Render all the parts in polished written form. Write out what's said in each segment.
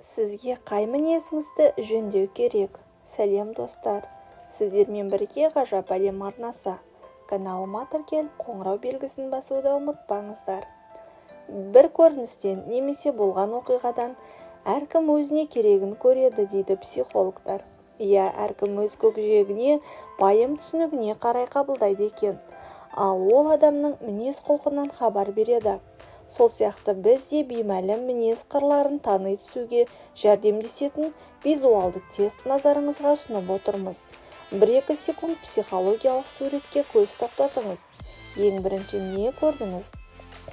Сізге қай мінезіңізді жөндеу керек? Сәлем, достар! Сіздермен бірге Ғажап әлем арнасы. Каналыма тіркеліп, қоңырау белгісін басуды ұмытпаңыздар. Бір көріністен немесе болған оқиғадан әркім өзіне керегін көреді дейді психологтар. Иә, әркім өз көкжиегіне, пайым түсінігіне қарай қабылдайды екен. Ал ол адамның мінез-құлқынан хабар береді. Сол сияқты біз де беймәлім мінез қырларын тани түсуге жәрдемдесетін визуалды тест назарыңызға ұсынып отырмыз. 1-2 секунд психологиялық суретке көз тоқтатыңыз. Ең бірінші не көрдіңіз?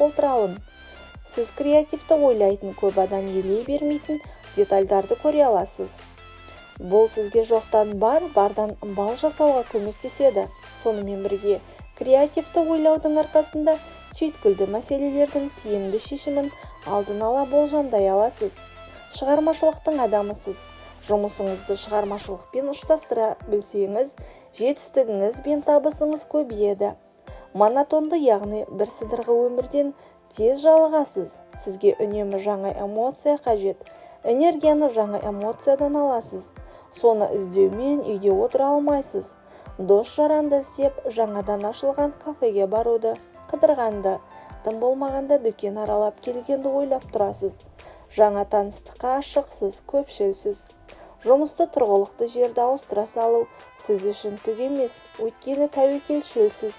Қолтырауын. Сіз креативті ойлайтын, көп адам елей бермейтін детальдарды көре аласыз. Бұл сізге жоқтан бар, бардан бал жасауға көмектеседі. Сонымен бірге креативті ойлаудың арқасында түйткілді мәселелердің тиімді шешімін алдын ала болжамдай аласыз. Шығармашылықтың адамысыз. Жұмысыңызды шығармашылықпен ұштастыра білсеңіз, жетістігіңіз бен табысыңыз көбейеді. Монотонды, яғни бір сыдырғы өмірден тез жалығасыз. Сізге үнемі жаңа эмоция қажет. Энергияны жаңа эмоциядан аласыз. Соны іздеумен үйде отыра алмайсыз. Дос-жаранды іздеп, жаңадан ашылған кафеге баруды, қыдырғанды, тым болмағанда дүкен аралап келгенді ойлап тұрасыз. Жаңа таныстыққа ашықсыз, көпшілсіз. Жұмысты, тұрғылықты жерді ауыстыра салу сіз үшін түк емес, өйткені тәуекелшілсіз.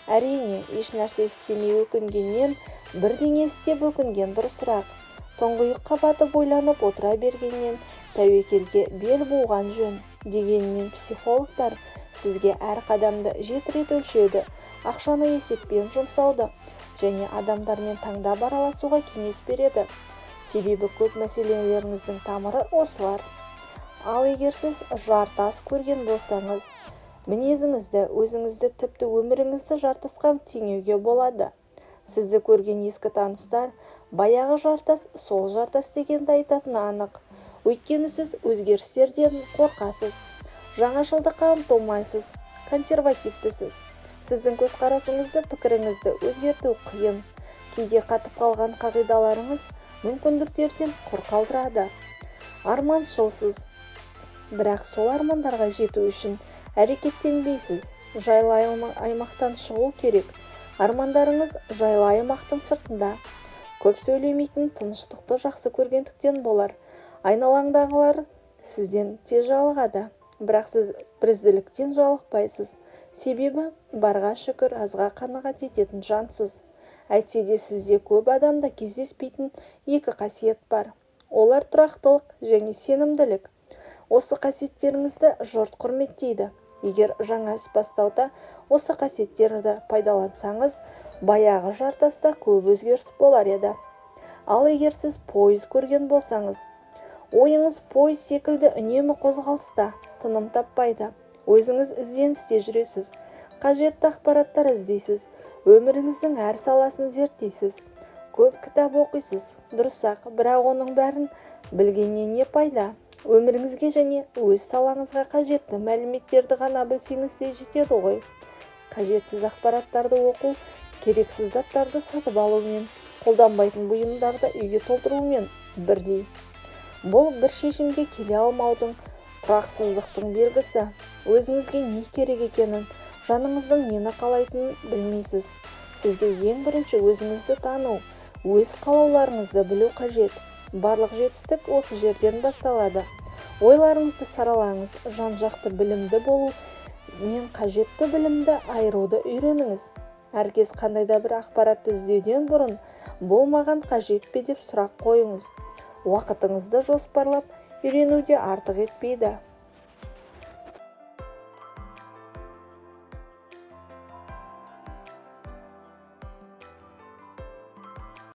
Әрине, еш нәрсе істемей өкінгеннен бірдеңе істеп өкінген дұрысырақ. Тұңғиыққа батып ойланып отыра бергеннен тәуекелге бел буған жөн. Дегенмен психологтар сізге әр қадамды жеті рет өлшеуді, ақшаны есеппен жұмсауды және адамдармен таңдап араласуға кеңес береді. Себебі көп мәселелеріңіздің тамыры осылар. Ал егер сіз жартас көрген болсаңыз, мінезіңізді, өзіңізді, тіпті өміріңізді жартасқа теңеуге болады. Сізді көрген ескі таныстар «баяғы жартас сол жартас» дегенді айтатыны анық. Өйткені сіз өзгерістерден қорқасыз, жаңашылдыққа ұмтылмайсыз, консервативтісіз. Сіздің көзқарасыңызды, пікіріңізді өзгерту қиын. Кейде қатып қалған қағидаларыңыз мүмкіндіктерден құр қалдырады. Арманшылсыз, бірақ сол армандарға жету үшін әрекеттенбейсіз. Жайлы аймақтан шығу керек. Армандарыңыз жайлы аймақтың сыртында. Көп сөйлемейтін, тыныштықты жақсы көргендіктен болар, айналаңдағылар сізден тез жалығады. Бірақ сіз бірізділіктен жалықпайсыз. Себебі барға шүкір, азға қанағат ететін жансыз. Әйтсе де сізде көп адамда кездеспейтін екі қасиет бар. Олар тұрақтылық және сенімділік. Осы қасиеттеріңізді жұрт құрметтейді. Егер жаңа іс бастауда осы қасиеттерді пайдалансаңыз, баяғы жартаста көп өзгеріс болар еді. Ал егер сіз пойыз көрген болсаңыз, ойыңыз пойыз секілді үнемі қозғалыста, тыным таппайды. Өзіңіз ізденісте жүресіз, қажетті ақпараттар іздейсіз, өміріңіздің әр саласын зерттейсіз, көп кітап оқисыз. Дұрыс-ақ, бірақ оның бәрін білгеннен не пайда? Өміріңізге және өз салаңызға қажетті мәліметтерді ғана білсеңіз де жетеді ғой. Қажетсіз ақпараттарды оқу керексіз заттарды сатып алумен, қолданбайтын бұйымдарды үйге толтырумен бірдей. Бұл бір шешімге келе алмаудың, тұрақсыздықтың белгісі. Өзіңізге не керек екенін, жаныңыздың нені қалайтынын білмейсіз. Сізге ең бірінші өзіңізді тану, өз қалауларыңызды білу қажет. Барлық жетістік осы жерден басталады. Ойларыңызды саралаңыз, жан-жақты білімді болу мен қажетті білімді айыруды үйреніңіз. Әркез қандай да бір ақпаратты іздеуден бұрын «бұл маған қажет пе?» деп сұрақ қойыңыз. Уақытыңызды жоспарлап үйрену де артық етпейді.